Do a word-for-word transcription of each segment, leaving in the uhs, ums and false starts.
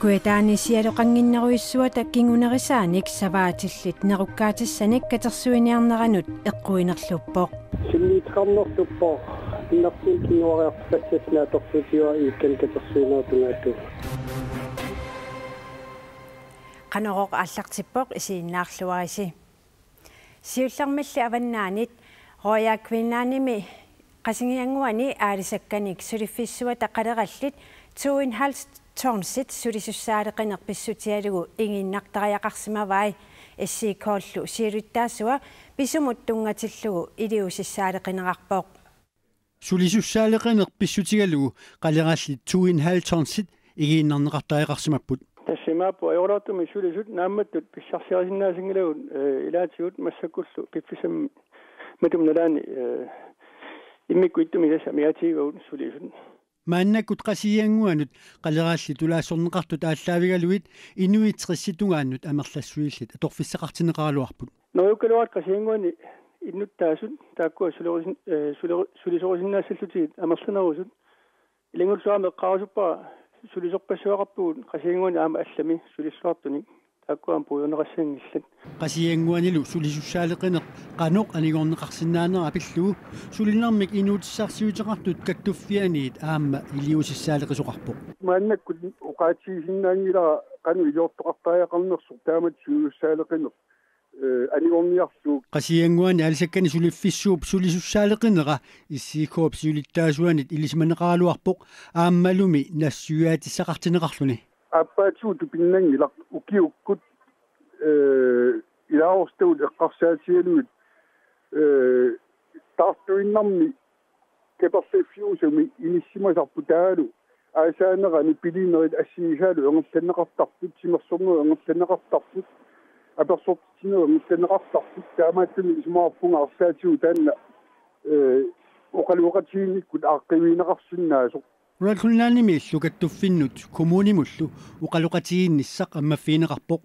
Kujataani sialoqannginnerujussuata kingunerisaanik savaatillit nerukkaatissanik katersuiniarneranut eqquinerluppoq. Sunniuteqarnerluppoq innersuussat kinguariartussassinnaat atorsuutigalugu iikkan katersuinertungaattu. Qanorooq aallartippoq, isiginnaarluarisi. Siullermilli avannaanit Royal Greenlandimi Qasigiannguani aalisakkanik suliffissuata qalerallit to en halv tonsit sulisussaaleqineq pissutigalugu igiinnartariaqarsimavai. S I K-llu siulittaasua pisumut tunngatillugu iliuusissaaleqinerarpoq. Sulisussaaleqineq pissutigalugu qalerallit to en halv tonsit igiinnarneqartariaqarsimapput. Tassa imaappoq ajoraluartumik sulisut naammattut pissarsiarisinnaasanngillat, eh, ilaatigut massakkullu piffissami matuma nalaani, eh, immikkut ittumik tassa amigaatigivagut sulisut. Maannakkut Qasigiannguanut qalerallit tulaassorneqartut aallaavigalugit inuit tredive tungaannut amerlassuillit atorfissaqartinneqaraluarput. Neriukkaluaratta Qasigiannguani innuttaasut taakkua sulerusin-, eh, suleru-, sulisorisinnaassallugit amerlanerusut. Ilanngullugu aamma eqqaarusuppara sulisorpassuaqarpugut Qasigiannguani aamma allami sulilluartunik. Taakkua aamma puigorneqassanngillat. Qasigiannguanilu sulisussaaleqineq qanoq anigorneqarsinnaanera pillugu sulinermik inuutissarsiuteqartut kattuffianniit aamma iliuusissaaleqisoqarpoq. Maannakkut oqaatigisinnaanngilara qanoq iliortoqartariaqarnersoq taamatut sulisussaaleqineq, eh, anigorniarlugu. Qasigiannguani aalisakkanik suliffissuup sulisussaaleqinera S I K-p siulittaasuanit ilisimaneqaraluarpoq aammalumi nassuiaatissaqartinneqarluni. Aappaatigut tupinnanngilaq ukiukkut, eh, ilaasortagut eqqarsaatigalugit, eh, taartuinnarmi kaperlaffiusumi inissimasarput taavalu aasaanerani pilinerit assigisaalu ingerlanneqartarput, timersornerit ingerlanneqartarput, apersortitsinerit ingerlanneqartarput, taamaattumik isumaqarpunga arlaatigut taanna, eh, oqaloqatigiinnikkut aaqqiivigineqarsinnaasoq. Royal Greenlandimillu kattuffinnut kommunimullu oqaloqatigiinnissaq ammaffigineqarpoq.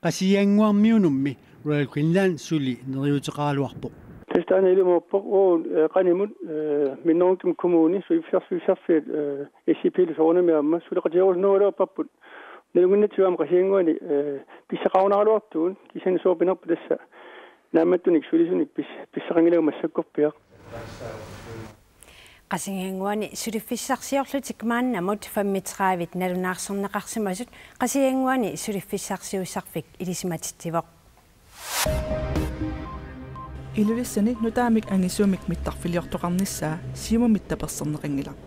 Qasigiannguarmiunummi Royal Greenland suli neriuuteqaraluarpoq. Tassa taanna ilumoorpoq, uu, eh, qanimut, eh, minnerunngitsumik kommuni suliffissarsiussarfiat, eh, S I P-lu soorunami aamma suleqatigerusunnerugaluarparput. Nalunnginnatsigu aamma Qasigiannguani, eh, pissaqarunaraluartugut, kisianni sooq pinerpoq tassa naammattunik sulisunik pis-, pissaqanngilagut massakkorpiaq. Qasigiannguani suliffissarsiorlutik maannamut femogtredive nalunaarsorneqarsimasut Qasigiannguani suliffissarsiussarfik ilisimatitsivoq. Ilulissani nutaamik angisuumik mittarfiliortoqarnissaa Siumumit taperserneqanngilaq.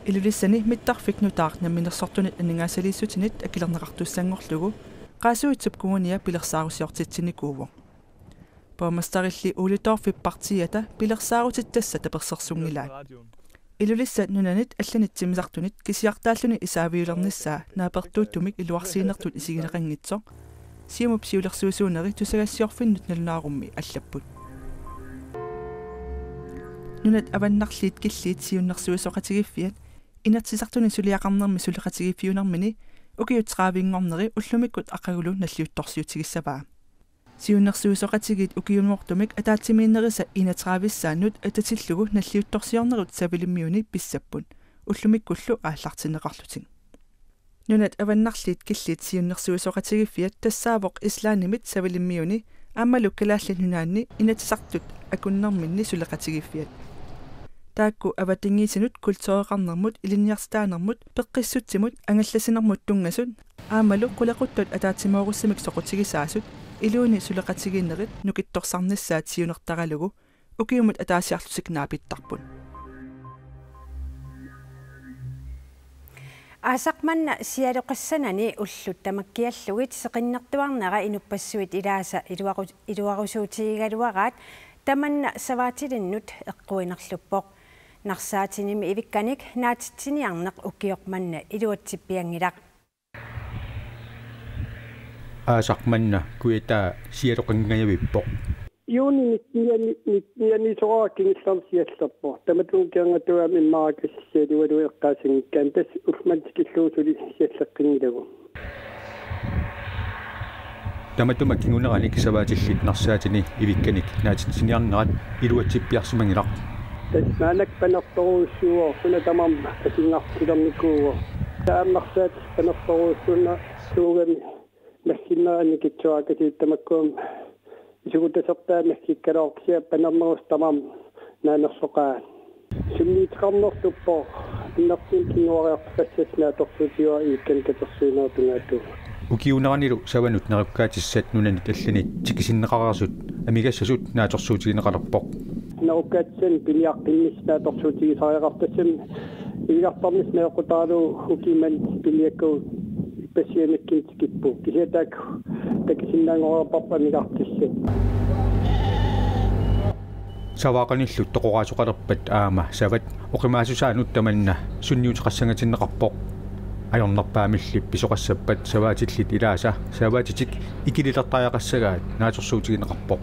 Ilulissani mittarfik nutaaq namminersortunit aningaasaliissutinit akilerneqartussanngorlugu Qaasuitsup Kommunia pilersaarusiortitsinikuuvoq. Borgmesterilli Ole Dorphip partiiata pilersaarutitassat tapersersunngilaat. Ilulissat nunanit allanit timmisartunit kisiartaalluni isaaviulernissaa naapertuuttumik iluarsiinertut isigineqanngitsoq Siumup siulersuisuuneri tusagassiorfinnut nalunaarummi allapput. Nunat Avannarliit Killiit Siunnersuisoqatigiiffiat Inatsisartuni suliaqarnermi suleqatigiiffiunermini ukiut tredivinngorneri ullumikkut aqagulu nalliuttorsiutigissavaa. Siunnersuisoqatigiit ukiumoortumik ataatsimiinnerisa enogtredivissaannut atatillugu nalliuttorsiornerut Savalimmiuni pissapput, ullumikkullu aallartinneqarlutik. Nunat Avannarliit Killiit Siunnersuisoqatigiiffiat tassaavoq Islandimit Savalimmiuni aammalu Kalaallit Nunaanni Inatsisartut akunnerminni suleqatigiiffiat. Taakku avatangiisinut, kultureqarnermut, ilinniartitaanermut, peqqissutsimut angallassinermut tunngasut aammalu qulequttat ataatsimoorussumik soqutigisaasut iluini suleqatigiinnerit nukittorsarnissaat siunertaralugu ukiumut ataasiarlutik naapittarput. Aasaq manna sialoqassanani ullut tamakkiallugit seqinnertuarnera inuppassuit ilaasa iluaru-, iluarusuutigigaluaraat tamanna savaatilinnut eqquinerluppoq. Narsaatinimi ivikkanik naatitsiniarneq ukioq manna iluatsippianngilaq. Aasaq manna kujataa sialoqanngingajavippoq. Juuni nitten-iani, nitten-ianiisoraara kingullermik siallerpoq. Tamatuma kingornatigut immaqa kasissialualu eqqaasanngikkaanni tassa ulloq manna tikillugu suli sialleqqinngilagut. Tamatuma kinguneranik savaatillit narsaatini ivikkanik naatitsiniarnerat iluatsippiarsimanngilaq. Tassa maannakkut panertorujussuuvoq, suna tamarmi atugartilernikuuvoq. Taammarsaat panertorujussuunneq suugami nassinnera annikitsuarakasiit tamakkua isugutasertaa nassikkaloorsia panernerusut tamarmik naanersoqaat. Sunniuteqarnertuppoq annertuumik kinguariartoqassasut naatsorsuutigaat iikkan katersuinerup tungaatigut. Ukiuuneranilu savanut nerukkaatissat nunanit allanit tikisinneqareersut amigassasut naatsorsuutigineqalerpoq. Nerukkaatissat piniaqqinnissat naatsorsuutigisariaqarput, tassami ivigartarnissaq najoqqutaralugu ukiumut piniakkagut passianikkut tikippoq. Kisianni taakku takusinnaanngoreerparput amigartissat. Savaaqanillu toqoraasoqalerpat aamma savat oqimaassusaanut tamanna sunniuteqassangatinneqarpoq. Ajornerpaamilli pisoqassappat savaatillit ilaasa savaatitik ikililertariaqassagaat naatsorsuutigineqarpoq.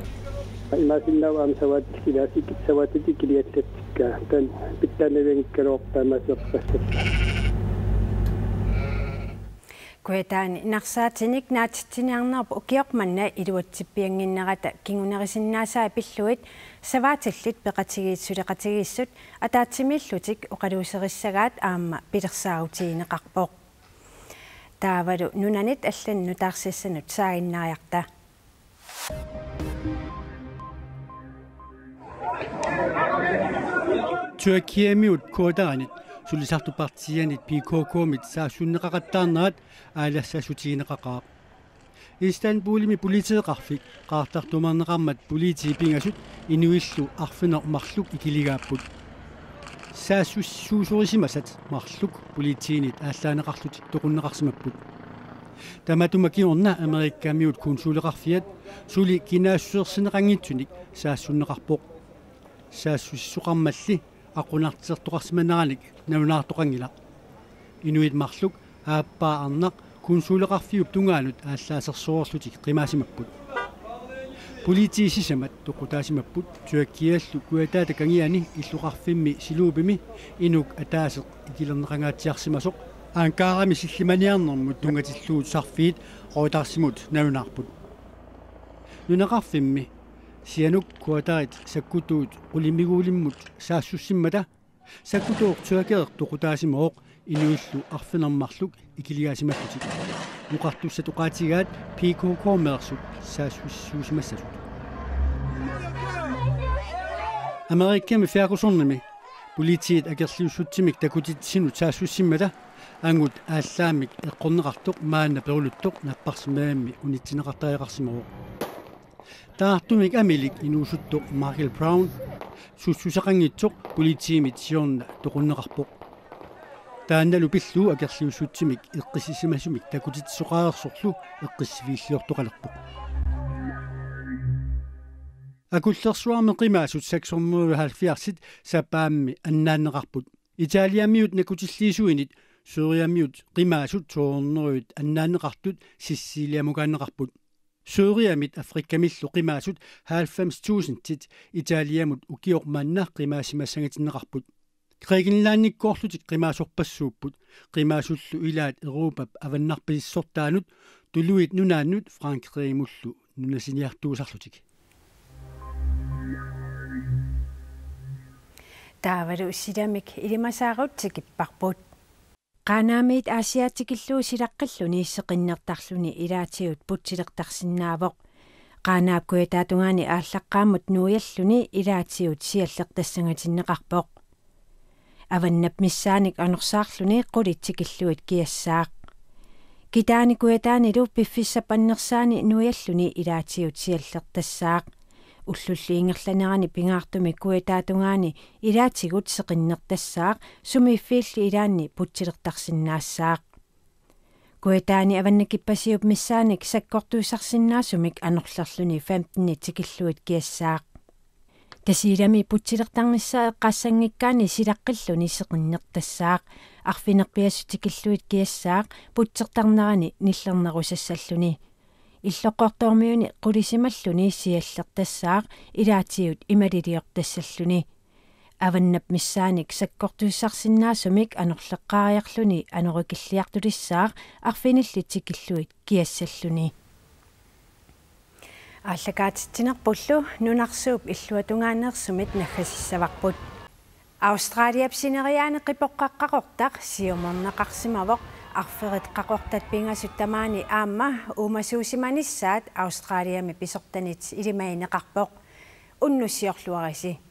Imaasinnaavoq aamma savaatillit ilaasa savaatit ikiliallatsikkaat, taanna pitsaanavianngikkaluarpoq taamaasioqassappat. Kujataani narsaatinik naatitsiniarnerup ukioq manna iluatsippiannginnerata kingunerisinnaasai pillugit savaatillit peqatigiit suleqatigiissut ataatsimiillutik oqaluuserissagaat aamma pilersaarutigineqarpoq. Taavalu nunanit allanut nutaarsiassanut saaginnariarta. Tyrkiamiut kurderanit sulisartut partiianit P K K-mit saassunneqaqattaarnerat aalassassutigineqaqaaq. Istanbulimi politeeqarfik qaartartumaarneqarmat politiit pingasut inuillu arfineq marluk ikiligaapput. Saassussisuusorisimasat marluk politiinit aallaaneqarlutik toqunneqarsimapput. Tamatuma kingorna Amerikamiut konsuleqarfiat suli kinaassusersineqanngitsunik saassunneqarpoq. Saassussisoqarmalli aqunartertoqarsimaneranik nalunaartoqanngilaq. Inuit marluk aappaa arnaq konsuleqarfiup tungaanut aallaasersoreerlutik qimaasimapput. Politiit sisamat toqutaasimapput Tyrkiallu kujataata kangiani illoqarfimmi Siloopimi inuk ataaseq ikilerneqangaatsiarsimasoq. Ankarami sillimaniarnermut tunngatillugu sarfiit Reutersimut nalunaarput. Nunaqarfimmi Sihanouk Kuwatarit sakkutuut qulimiguulimmut saassussimmata sakkutooq tyrkereq toqutaasimavoq inuillu arfineq marluk ikiligaasimallutik. Oqartussat oqaatigaat P K K-meersut saassussisuusimassasut. Amerikami Fergusonimi politiit akerliussutsimik takutitsinut saassussimmata angut aallaammik eqqorneqartoq maanna peruluttoq napparsimmavimmi unitsineqartariaqarsimavoq. Taartumik amilik inuusuttoq Michael Brown sussuseqanngitsoq politiimit siorna toqunneqarpoq. Taannalu pillugu akerliussutsimik eqqissisimasumik takutitsisoqareersorlu eqqissiviilliortoqalerpoq. Akullersuarmi qimaasut seks hundrede og halvfjerdsit sapaammi annaanneqarput. Italiamiut nakutilliisuinit Syyriamiut qimaasut to hundrede annaanneqartut Siciliamukaanneqarput. Syyriamit Afrikamillu qimaasut halvfems tusindit Italiamut ukioq manna qimaasimassangatinneqarput. Grækenlandikkoorlutik qimaasorpassuupput, qimaasullu ilaat Europap avannarpasissortaanut, Tuluit Nunaannut Frankrigimullu nunasiniartuusarlutik. Taavalu silamik ilimasaarut tikipparput. Qaanaamiit Aasiaat tikillugu silaqqilluni seqinnertarluni ilaatigut putsilertarsinnaavoq. Qaanaap kujataatungaani aallaqqaammut nuialluni ilaatigut siallertassangatinneqarpoq. Avannap missaanik anorsaarluni qulit tikillugit kiassaaq. Kitaani kujataanilu piffissap annersaani nuialluni ilaatigut siallertassaaq. Ullulli ingerlanerani pingaartumik kujataatungaani ilaatigut seqinnertassaaq, sumiiffiilli ilaanni putsilertarsinnaassaaq. Kujataani avannakippasiup missaanik sakkortuussarsinnaasumik anorlerluni femtenit tikillugit kiassaaq. Tasiilami putsilertarnissaa eqqaassanngikkaanni silaqqilluni seqinnertassaaq. Arfineq-pingasut tikillugit kiassaaq putsertarnerani nillernerusassalluni. Illoqqortoormiuni qulisimalluni siallertassaaq ilaatigut imaliliortassalluni. Avannap missaanik sakkortuussarsinnaasumik anorleqqaariarluni anorikilliartulissaaq arfinillit tikillugit kiassalluni. Aallakaatitsinerpullu nunarsuup illuatungaaneersumit naggasissavarput. Australiap sineriaani qipoqqaq Qaqortaq siumorneqarsimavoq. Arferit Qaqortat pingasut tamaani aamma uumasuusimanissaat Australiami pisortanit ilimagineqarpoq. Unnussiorluarisi.